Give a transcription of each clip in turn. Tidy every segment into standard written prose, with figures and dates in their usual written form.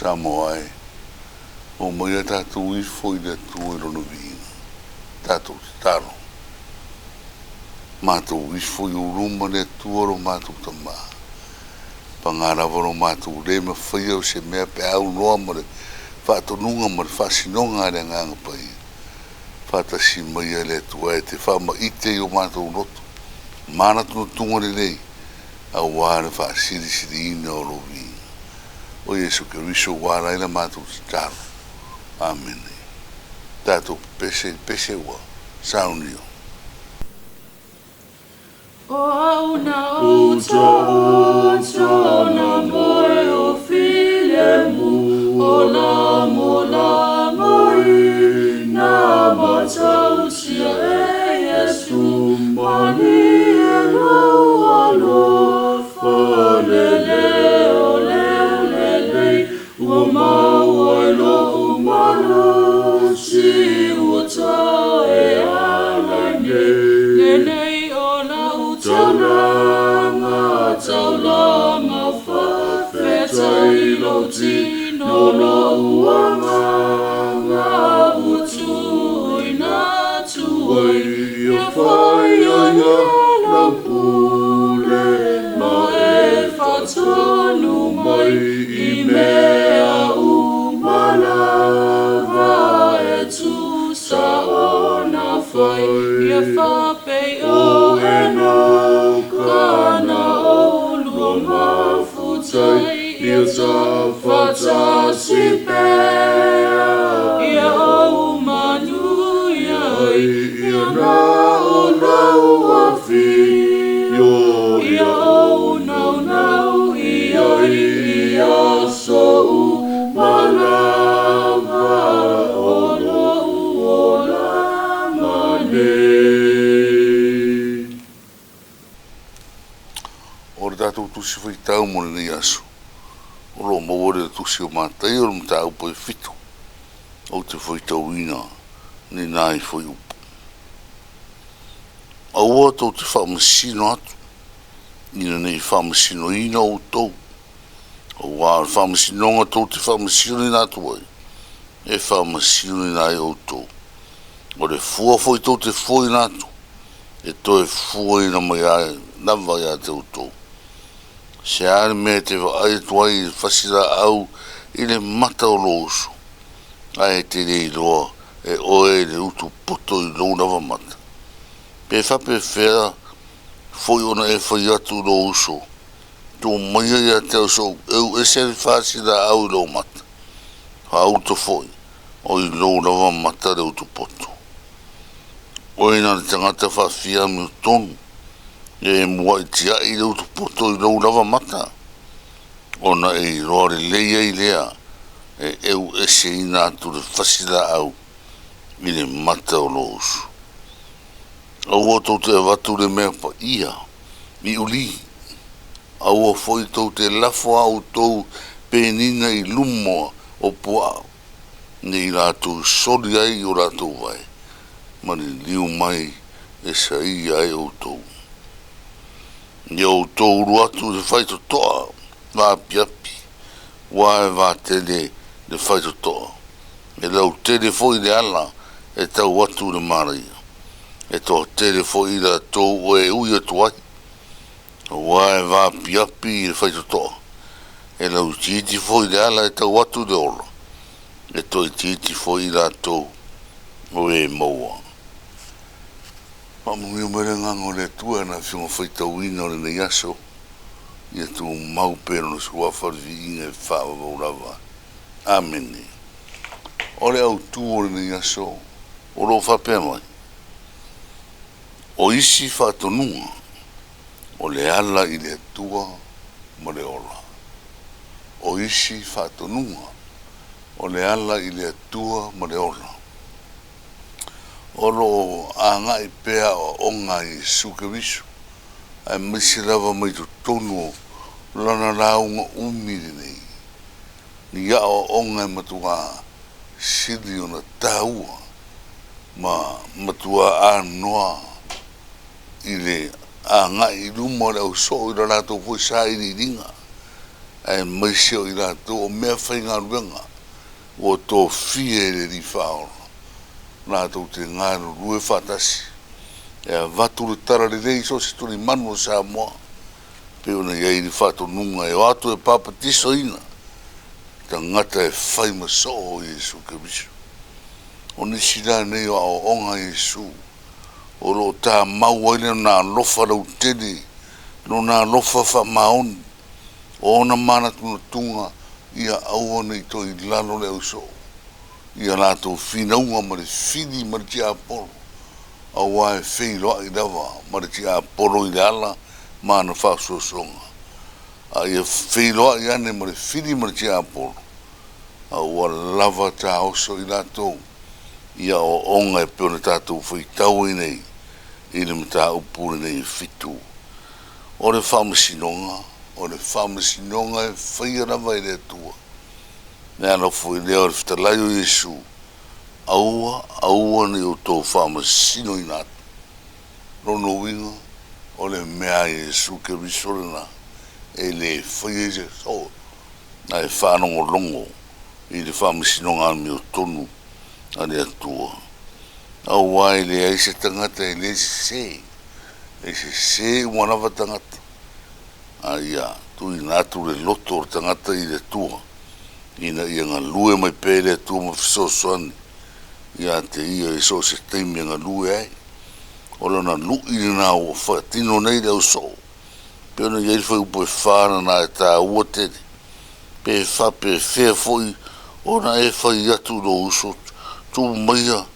Samoa e, omai a tatou ifo i le Atua i Lona viiga. Tatou tatalo. Matou ifo i ou luma le Atua lo matou Tama. Paga lava lo matou le mafaia o se mea pe a aunoa ma le faatonuga ma le faasinoga a le Agaga Paia. Faatasi maia le Atua e te faamaite i o matou loto manatunatuga lelei aua le faasilisiliina o lou viiga. O Iesu Keriso ua ala ai la matou tatalo. Amene. Tatou pepese i le pese ua saunia. O au na ou taoto na moe o filemu, o lagolago i na matautia e Iesu, malie lou alofa lele o leo lenei, ua maua i lo'u malosi ua ta e ala nei. Lenei o la'u taulaga, taulaga faafetai i lou tino lo'u agaga ua tuuina atu ai ia faia ia lau pule ma e faatonu mai i mea uma lava e tusa ona fai ia faapei o Enoka na oulua mafutai ia tafatasi pea ia ou manuia ai ia na o lau afio ia ou naunau i ai i aso uma lava o lo'u olaga nei. O le tatou Tusi Faitau mo lenei aso, o lo o maua le Tusi o Mataio le mataupu e fitu, ou te faitauina ni nai fuaiupu. Aua tou te faamasino atu, ina ne i faamasinoina outou, aua o le faamasinoga tou te faamasinoina atu ai, e faamasinoina ai outou. O le fua foi tou te fuaina atu, e toe fuaina mai ai lava ia te outou. Se a le mea e te vaai atu ai i le fasi laau i le mata o lou uso, ae e te le iloa e oe le utu poto i lou lava mata? Pe faapefea foi ona e fai atu i lou uso, Tuu maia ia te au so'u eu ese le fasi laau i lou mata, faauto foi o i lou lava mata le utu poto. Oe na le tagata faafia amiotonu, e mua'i tia'i le utu poto i lou lava mata, ona e iloa lelei ai lea e eu eseina atu le fasi laau i le mata o lou uso. Aua tou te avatu le mea paia i uli, aua foi tou te lafo a outou penina i luma o puaa, ne i latou soli ai i o latou vae, ma liliu mai e saia ai outou. Ia outou ulu atu i le faitotoa vaapiapi, ua e vatele le faitotoa, e lautele foi le ala e tau atu i le manaia, e toatele foi i latou o e ui atu ai, aua e vaapiapi i le faitotoa, e lauitiiti foi le ala e tau atu i le ola, e toaitiiti foi i latou o e maua. Faamanuia mai le Agaga o le Atua i ana Afioga faitauina o lenei aso, ia tumau pea Lona Suafa le viiga e faavavau lava. Amene. O le autu o lenei aso o lo o faapea mai, O isi faatonuga o le ala i le Atua ma le ola. O isi faatonuga o le ala i le Atua ma le ola. O lo o agai pea aoaoga a Iesu Keriso, aemaise lava mai totonu o Lana lauga umi lenei, ni aoaoga e matuā sili ona taua ma matuā anoa i le agai i luma o le ausoo i la latou foi sailiiliga. Aemaise o i latou o meafaigaluega ua tofia e le Alii Faaola latou te galulue faatasi e avatu le talalelei i so o se tulimanu o Samoa, e pei ona i ai le faatonuga e o atu e papatisoina tagata e fai ma soo o Iesu Keriso. O nisi la nei o aoaoga a Iesu o lo o tamau ai Lona alofa lautele, Lona alofa faamaoni, o ona manatunatuga ia aua ne i toe i lalo le ausoo i a latou finauga ma le fili ma le tiapolo, aua e feiloai lava ma le tiapolo i le ala ma ana faasoasoaga, a ia feiloai ane ma le fili ma le tiapolo, a ua lava taoso i latou i aoaoga e pei ona tatou faitau ai nei i le mataupu lenei e fitu. O le faamasinoga, o le faamasinoga e faia lava e le Atua. Le ala foi lea o le fetalai o Iesu, Aua, aua ne i outou faamasinoina atu. Lona uiga, o le mea a Iesu Keriso lena, e le faia ai se soo, ae faalogologo i le faamasinoga amiotonu a le Atua. Aua e leai se tagata e le sese, e sese uma lava tagata, a ia tuuina atu le loto o le tagata i le Atua, ina ia galue mai pea i le Atua ma fesoasoani ia te ia i so o se taimi e galue ai. O lona lui lena ua faatino nei le ausoo, pei ona i ai le fuaiupu e fa lena e taua tele, pe faapefea foi ona e fai atu i lou uso, tuu maia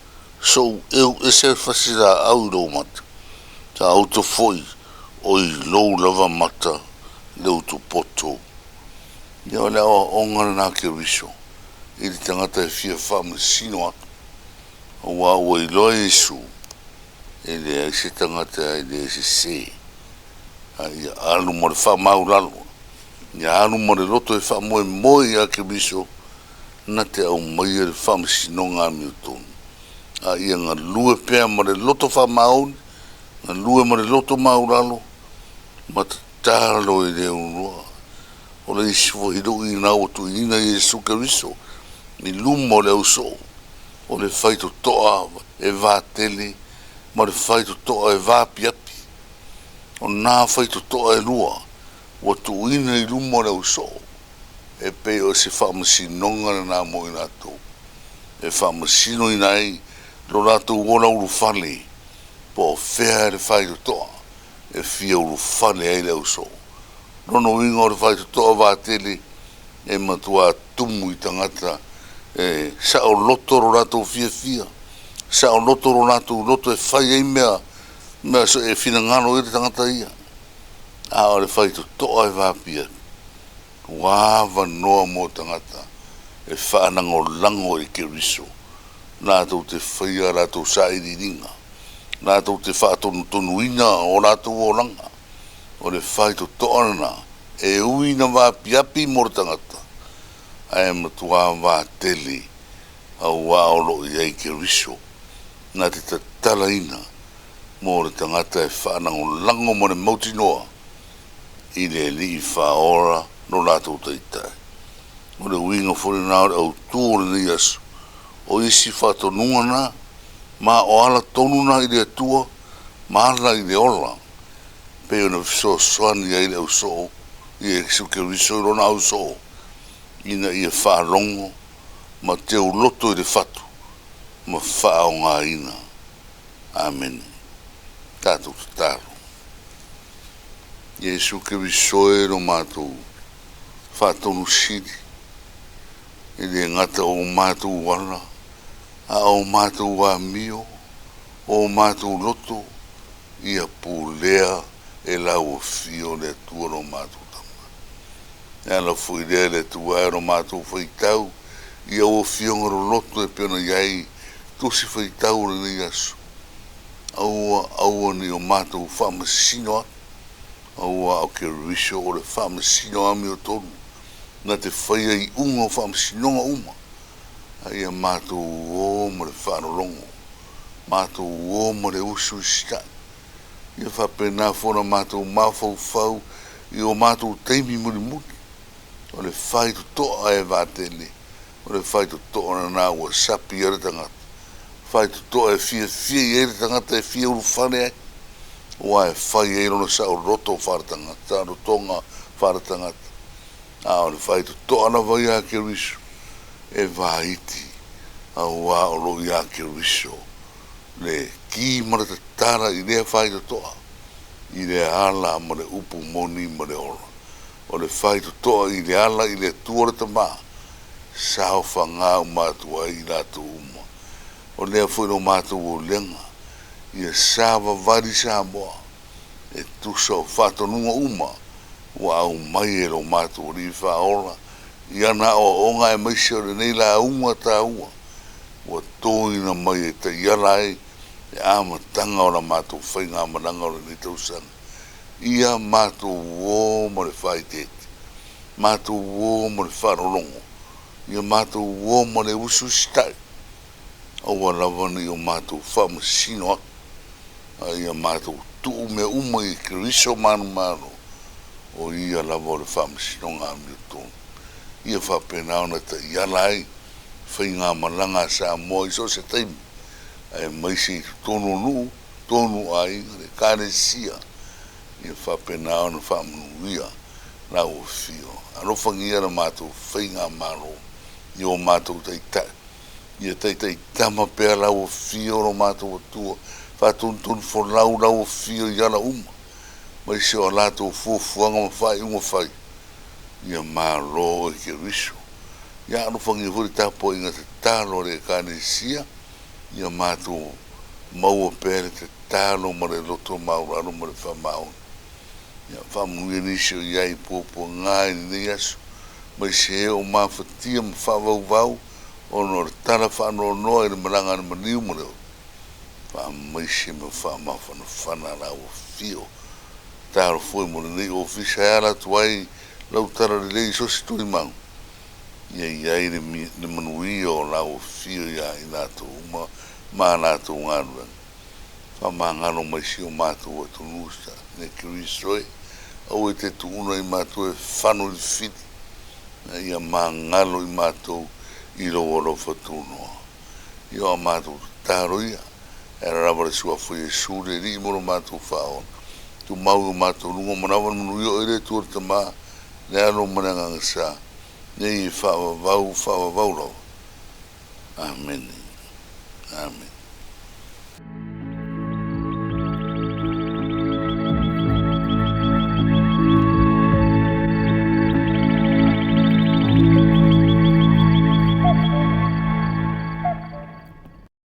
sou eu ese le fasilaau i lou mata, taoto foi o i lou lava mata le utupoto. Ia o le aoaoga lena a Keriso i le tagata e fia faamasino atu, aua ua iloa Iesu e leai se tagata e le sese, a ia alu ma le faamaualalo, ia alu ma le loto e faamoemoe ia Keriso na te aumaia le faamasinoga amiotonu, a ia galue pea ma le loto faamaoni, galue ma le loto maualalo, ma tatalo e le uloa. O le isi foi lui lena ua tuuina Iesu Keriso i luma o le ausoo, o le faitotoa e vatele ma le faitotoa e vaapiapi. O na faitotoa e lua ua tuuina i luma o le ausoo, e pei o se faamasinoga lena mo i latou, e faamasinoina ai lo latou ola ulufale, po o fea le faitotoa e fia ulufale ai le ausoo. Lona uiga o le faitotoa vatele e matua tumu i tagata e saoloto lo latou fiafia, saoloto lo latou loto e fai ai mea e finagalo i ai le tagata ia. A o le faitotoa e vaapiapi, ua avanoa mo tagata e faalagolago i le Keriso, latou te faia a latou sailiiliga, latou te faatonutonuina o latou olaga. O le faitotoa lena e ui ina vaapiapi mo le tagata, ae matua vatele aua o lo o i ai Keriso na te tatalaina mo le tagata e faalagolago ma le mautinoa i le Alii Faaola lo latou Taitai. O le uiga foi lena o le autu o lenei aso, o isi faatonuga na, ma o ala tonu na i le Atua ma ala i le ola, e pei ona fesoasoani ai le ausoo Iesu Keriso i lona ausoo ina ia faalogo ma teuloto i le fatu ma faaaogaina. Amene. Tatou tatalo. Iesu Keriso e lo matou faatonu sili, e le gata o matou ala, a o matou amio, o matou loto, ia pulea e lau Afio le Atua lo matou Tama. E ala foi lea le Atua e lo matou faitau i au afioga loloto e pei ona i ai tusi faitau o lenei aso. Aua, aua ne i o matou faamasino atu, aua o Keriso o le faamasino amiotonu, na te faia iuga o faamasinoga uma, a ia matou o ma le faalologo, matou o ma le usu i sita'i. Ia faapena foi ona matou mafaufau i o matou taimi mulimuli. O le faitotoa e vaatele, o le faitotoa lena ua sapi ai le tagata, faitotoa e fiafia i ai le tagata e fia ulufale ai, aua e fai ai lona saoloto faaletagata, saolotoga faaletagata. A o le faitotoa lava ia a Keriso, e vaiti, aua o lo o ia Keriso le ki ma le tatala i lea faitotoa, i le ala ma le upu moni ma le ola. O le faitotoa i le ala i le Atua le Tama, saofaga uma atu ai i latou uma. O lea foi lo matou ulega, ia savavali Samoa e tusa o faatonuga uma ua aumai e lo matou Alii Faaola i ana aoaoga aemaise o lenei lauga taua ua toina mai e taiala ai le amataga o la matou faigamalaga o lenei tausaga. Ia matou uō ma le faaeteete, matou uō ma le faalologo, ia matou uō ma le usiusitai, aua lava ne i o matou faamasino atu, a ia matou tuu mea uma i Keriso manumalo, o Ia lava o le faamasinoga amiotonu. Ia faapena ona taiala ai faigamalaga a Samoa i so o se taimi, aemaise i totonu o nuu, totonu o aiga, le Ekalesia, ia faapena ona faamanuia lau afio. Alofagia la matou faigamalo i o matou taitai, ia taitaitama pea lau afio lo matou Atua, faatonutonu folau lau afio i ala uma, aemaise o a latou fuafuaga ma faaiuga fai, ia malo oe Keriso. Ia alofagia foi le tapuaiga tatalo a le Ekalesia, ia matou maua pea le tatalo ma le loto maualalo ma le faamaoni. Ia faamanuia nisi o i ai i puapuaga i lenei aso, aemaise e o mafatia ma faavauvau ona o le tala faanoanoa i le malaga a le maliu ma le ola. Faamaise ma faamafanafana lau afio. Tatalo foi mo lenei ofisa e ala atu ai lau talalelei i so o se tulimau, ia i ai le manuia o lau afio iā i latou uma ma a latou galuega. Faamagalo mai si o matou atunuu e Keriso e, aua e te tuuna i matou e fano i le fili, a ia magalo i matou i lou alofa tunoa. Ia o a matou tatalo ia, e ala lava le Suafa o Iesu le Alii mo lo matou Faaola, tumau i o matou luga ma lava le manuia o oe le Atua le Tama, le Alo ma le Agaga Sa, nei e faavavau faavavau lava. Amene. Amene.